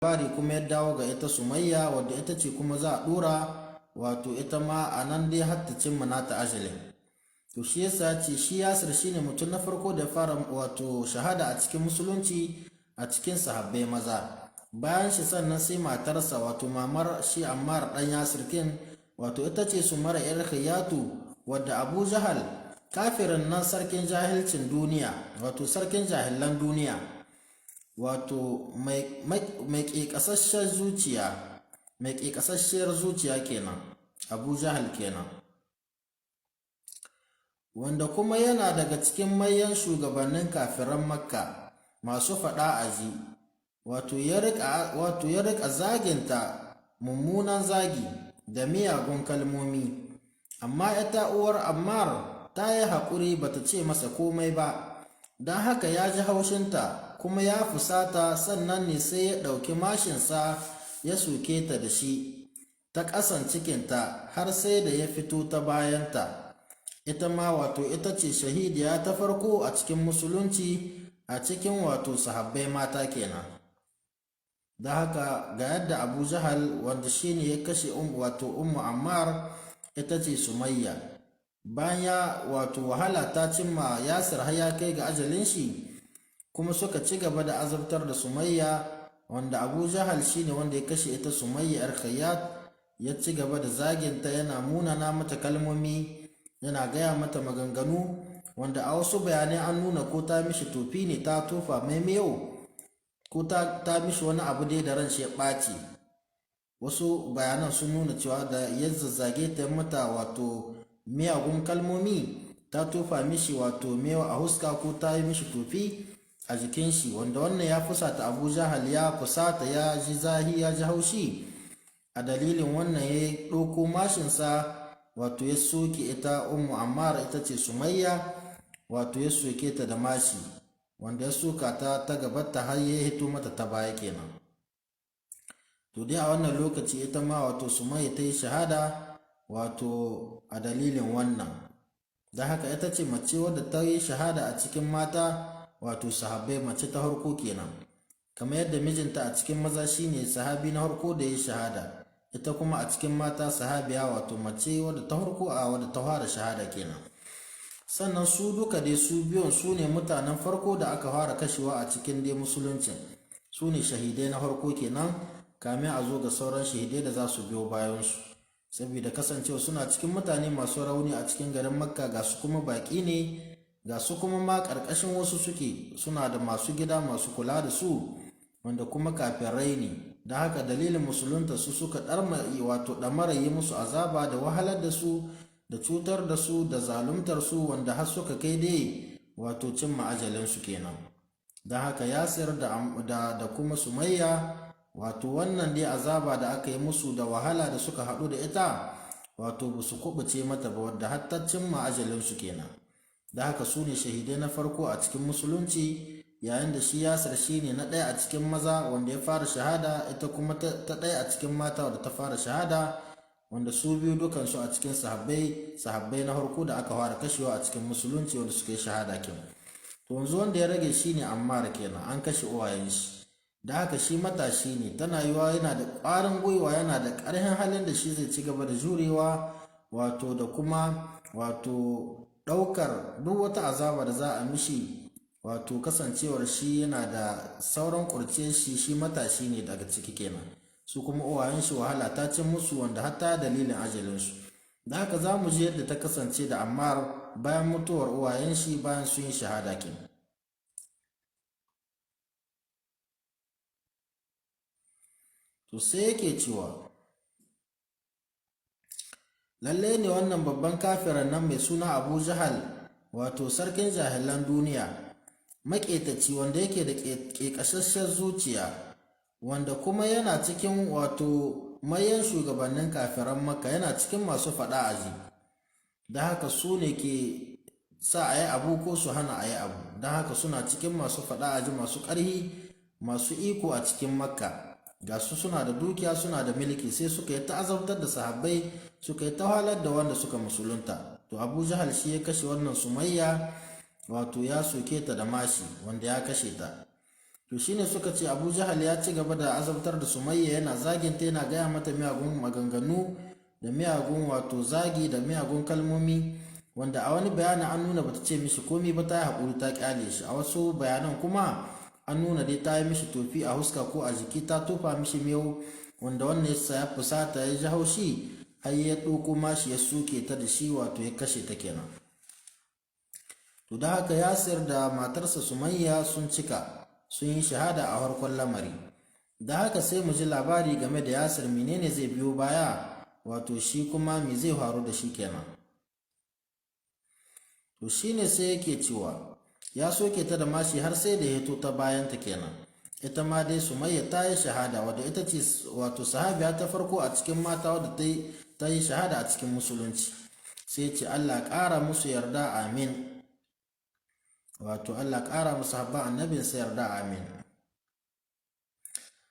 Labari kuma ya dawo ga ita Sumayya, wadda ita ce kuma za a ɗora wato ita ma a nan dai har ta cimma nata ajalin. To shi yasa ce shi Yasir shine mutum na farko da ya fara wato shahada a cikin musulunci a cikin sahabbai maza. Bayan shi sannan sai matarsa, wato mamar shi Ammar dan Yasir kin, wato ita ce Sumara yar Khiyatu, wadda Abu Jahal, kafirin nan, sarkin jahilcin duniya, wato sarkin jahilan duniya, wato mai ƙeƙasasshiyar zuciya, mai ƙeƙasasshiyar zuciya kenan, Abu Jahal kenan, wanda kuma yana daga cikin manyan shugabannin kafiran Makka masu faɗa aji, wato ya riƙa zaginta mummunan zagi da miyagun kalmomi. Amma ita uwar Ammar ta yi haƙuri, bata ce masa komai ba. Don haka ya ji haushinta kuma ya fusata. Sannan ne sai ya ɗauki mashinsa ya soke ta da shi ta ƙasan cikinta har sai da ya fito ta bayanta. Ita ma wato ita ce shahidiya ta farko a cikin musulunci a cikin wato sahabbai mata kenan. Da haka ga yadda Abu Jahal, wanda shine ya kashe wato Ummu Ammar, ita ce Sumayya, bayan ya wato wahala ta cimma Yasir har ya kai ga ajalin shi, kuma suka ci gaba da azabtar da Sumayya, wanda Abu Jahal shine wanda ya kashe ita Sumayya yar Khayyat, ya ci gaba da zaginta, yana munana mata kalmomi, yana gaya mata maganganu, wanda a wasu bayanai an nuna ko ta mishi tofi ne, ta tofa mai miyau, ko ta mishi wani abu dai da ran shi ya ɓaci. Wasu bayanan sun nuna cewa da ya zazzage ta, mata wato miyagun kalmomi, ta tofa mishi wato miyau a huska ko ta yi mishi tofi a jikin shi, wanda wannan ya fusata Abu Jahal, ya fusata, ya ji zahi, ya ji haushi. A dalilin wannan ya ɗauko mashinsa, wato ya soke ita Ummu Ammar, ita ce Sumayya, wato ya soke ta da mashi, wanda ya soka ta ta gabata har ya hito mata ta baya kenan. To dai a wannan lokaci ita ma wato Sumayya ta yi shahada wato a dalilin wannan. Da haka ita ce mace wadda ta yi shahada a cikin mata, wato sahabbai, mace ta harko kenan. Kamar yadda mijinta a cikin maza shine sahabi na harko da ya shahada, ita kuma a cikin mata sahabiya, wato mace wadda ta harko a wadda ta fara shahada kenan. Sannan su duka dai su biyun su ne mutanen farko da aka fara kashewa a cikin dai musuluncin, su ne shahidai na farko kenan, kamin a zo ga sauran shahidai da za su biyo bayansu. Saboda kasancewa suna cikin mutane masu rauni a cikin garin Makka, ga su kuma baƙi ne, ga su kuma ma ƙarƙashin wasu suke, suna da masu gida masu kula da su, wanda kuma kafirai ne. Don haka dalilin musulunta su suka ɗarma wato ɗamara yi musu azaba da wahalar da su da cutar da su da zaluntar su, wanda har suka kai dai wato cimma ajalinsu kenan. Don haka Yasir da kuma Sumayya, wato wannan dai azaba da aka yi musu da wahala da suka haɗu da ita, wato ba su kubuce mata ba, wadda har ta cimma ajalinsu kenan. Da haka su ne shahidai na farko a cikin musulunci, yayin da shi Yasir shi ne na ɗaya a cikin maza wanda ya fara shahada, ita kuma ta ɗaya a cikin mata wadda ta fara shahada, wanda su biyu dukansu a cikin sahabbai na farko da aka fara kashewa a cikin musulunci wanda suka yi shahada kenan. To yanzu wanda ya rage shine Ammar kenan. An kashe uwayen shi, da haka shi matashi ne, tana yiwa yana da ƙwarin gwiwa, yana da ƙarfin halin da shi zai ci gaba da jurewa, wato da kuma wato ɗaukar duk wata azaba da za a mishi, wato kasancewar shi yana da sauran ƙurce shi, shi matashi ne daga ciki kenan. Su kuma uwayen shi wahala ta cin musu, wanda har ta dalilin ajalinsu. Da haka za mu ji yadda ta kasance da Ammar bayan mutuwar uwayen shi, bayan sun yi shahada kenan. To sai yake cewa lalle ne wannan babban kafiran nan mai suna Abu Jahal, wato sarkin jahilan duniya, maƙetaci, wanda yake da ƙeƙasasshen zuciya, wanda kuma yana cikin wato mayan shugabannin kafiran Makka, yana cikin masu faɗa aji. Da haka su ne ke sa a yi abu ko su hana a yi abu. Don haka suna cikin masu faɗa aji, masu ƙarhi, masu iko a cikin Makka. Ga su suna da dukiya, suna da milki, sai suka yi ta'azabtar da sahabbai, suka yi tawalar da wanda suka musulunta. To Abu Jahal shi ya kashe wannan Sumayya, wato ya soke ta da mashi, wanda ya kashe ta. To shine suka ce Abu Jahal ya ci gaba da azabtar da Sumayya, yana zaginta, yana gaya mata miyagun maganganu da miyagun wato zagi da miyagun kalmomi, wanda a wani bayanin an nuna bata ce mishi komi ba, ta yi haƙuri ta ƙyale shi. A wasu bayanan kuma an nuna dai ta yi mishi tofi a huska ko a jiki, ta tofa mishi miyau, wanda wannan yasa ya fusata, ya ji haushi, har ya ɗauko mashi ya soke ta da shi, wato ya kashe ta kenan. To da haka Yasir da matarsa Sumayya sun cika, sun yi shahada a farkon lamari. Da haka sai mu ji labari game da Yasir, menene zai biyo baya, wato shi kuma me zai faru da shi kenan. To shine sai yake cewa ya soke ta da mashi har sai da ya hito ta bayanta kenan. Ita ma dai Sumayya ta yi shahada, wadda ita ce wato sahabiya ta farko a cikin mata wadda ta yi shahada a cikin musulunci. Sai ce Allah ƙara musu yarda, amin. Wato Allah ƙara musu habba annabinsa yarda, amin.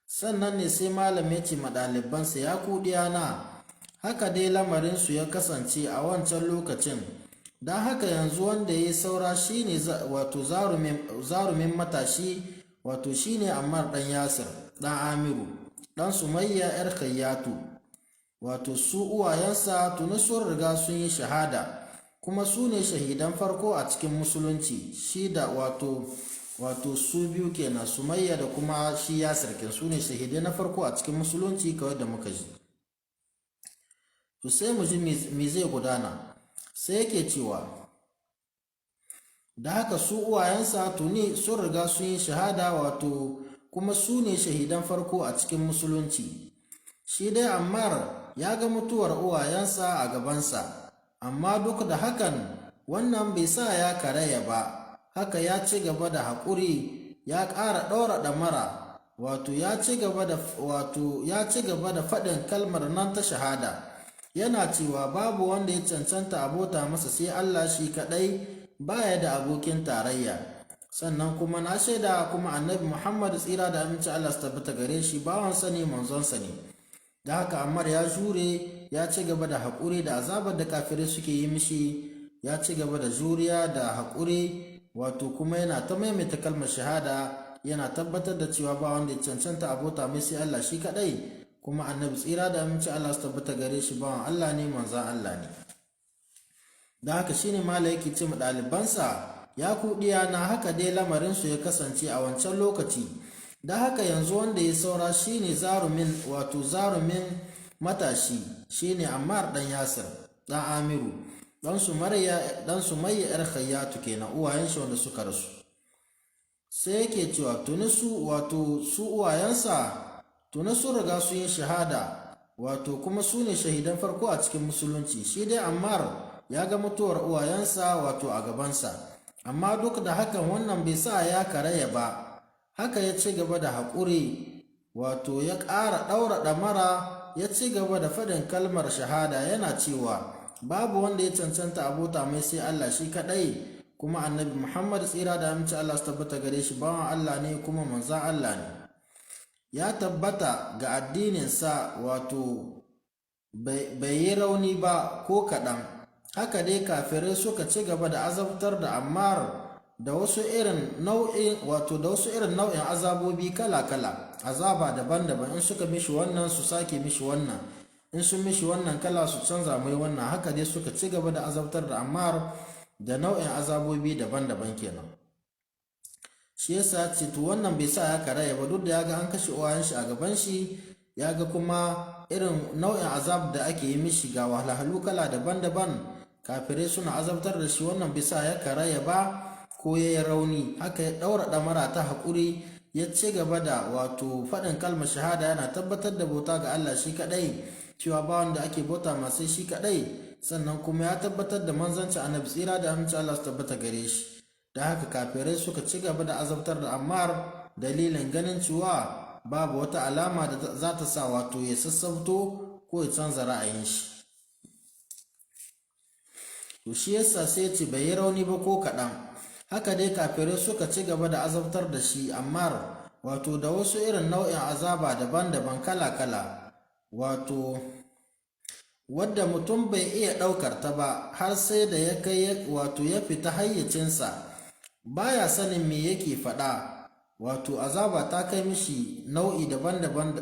Sannan ne sai malam ya ce ma ɗalibansa, ya ku na, haka dai lamarinsu ya kasance a wancan lokacin. Don haka yanzu wanda ya yi saura shine wato zarumin matashi, wato shine Ammar ɗan Yasir ɗan Amiru ɗan Sumayya ‘yar Khayyatu. Wato su uwayensa tuni sun riga sun yi shahada, kuma su ne shahidan farko a cikin musulunci. Shi da wato su biyu kenan, Sumayya da kuma shi Yasir kin, su ne shahidai na farko a cikin musulunci kawai da muka ji. To sai mu ji me zai gudana. Sai yake cewa da haka su uwayensa tuni sun riga sun yi shahada, wato kuma su ne shahidan farko a cikin musulunci. Shi dai Ammar ya ga mutuwar uwayensa a gabansa, amma duk da hakan wannan bai sa ya karaya ba. Haka ya ci gaba da haƙuri, ya ƙara ɗaura ɗamara, wato ya ci gaba da faɗin kalmar nan ta shahada, yana cewa babu wanda ya cancanta abota masa sai Allah shi kaɗai, baya da abokin tarayya. Sannan kuma na shaida kuma Annabi Muhammad, tsira da aminci Allah su tabbata gare shi, bawansa ne, manzonsa ne. Da haka Ammar ya jure, ya ci gaba da haƙuri da azabar da kafirai suke yi mishi, ya ci gaba da juriya da haƙuri, wato kuma yana ta maimaita kalmar shahada, yana tabbatar da cewa ba wanda ya cancanta abota mai sai Allah shi kaɗai, kuma Annabi, tsira da aminci Allah su tabbata gare shi, bawan Allah ne, manzon Allah ne. Da haka shine mala yake ce ma ɗalibansa, ya ku na, haka dai lamarinsu ya kasance a wancan lokaci. Da haka yanzu wanda ya saura shine zarumin, wato zarumin matashi, shine Ammar ɗan Yasir ɗan Amiru ɗan Sumayya ‘yar Khayyatu kenan, uwayen shi wanda suka rasu. Sai yake cewa tuni su, wato su uwayensa tuni sun riga sun yi shahada, wato kuma su ne shahidan farko a cikin musulunci. Shi dai Ammar ya ga mutuwar uwayensa wato a gabansa, amma duk da hakan wannan bai sa ya karaya ba. Haka ya ci gaba da haƙuri, wato ya ƙara ɗaura ɗamara, ya ci gaba da faɗin kalmar shahada, yana cewa babu wanda ya cancanta abota mai sai Allah shi kaɗai, kuma Annabi Muhammad, tsira da aminci Allah su tabbata gare shi, bawan Allah ne kuma manzan Allah ne. Ya tabbata ga addininsa, wato bai yi rauni ba ko kaɗan. Haka dai kafirai suka ci gaba da azabtar da Ammar da wasu irin nau'in, wato da wasu irin nau'in azabobi kala-kala, azaba daban-daban. In suka mishi wannan, su sake mishi wannan, in sun mishi wannan kala, su canza mai wannan. Haka dai suka ci gaba da azabtar da Ammar da nau'in azabobi daban-daban kenan. Shi yasa ce to wannan bai sa ya karaya ba, duk da ya ga an kashe uwayen shi a gaban shi, ya ga kuma irin nau'in azab da ake yi mishi, ga wahalhalu kala daban-daban, kafirai suna azabtar da shi, wannan bai sa ya karaya ba ko ya yi rauni. Haka ya ɗaura ɗamara ta haƙuri, ya ci gaba da wato faɗin kalmar shahada, yana tabbatar da bauta ga Allah shi kaɗai, cewa ba wanda ake bauta masu shi kaɗai, sannan kuma ya tabbatar da manzanci Annabi, tsira da aminci Allah su tabbata gare shi. Da haka kafirai suka ci gaba da azabtar da Ammar, dalilin ganin cewa babu wata alama da za ta sa wato ya sassauto ko ya canza ra'ayin shi. To shi yasa sai ce bai yi rauni ba ko kaɗan. Haka dai kafirai suka ci gaba da azabtar da shi Ammar, wato da wasu irin nau'in azaba daban-daban kala-kala, wato wadda mutum bai iya ɗaukar ta ba, har sai da ya kai wato ya fita hayyacinsa, baya sanin me yake faɗa. Wato azaba ta kai mishi nau'i daban-daban.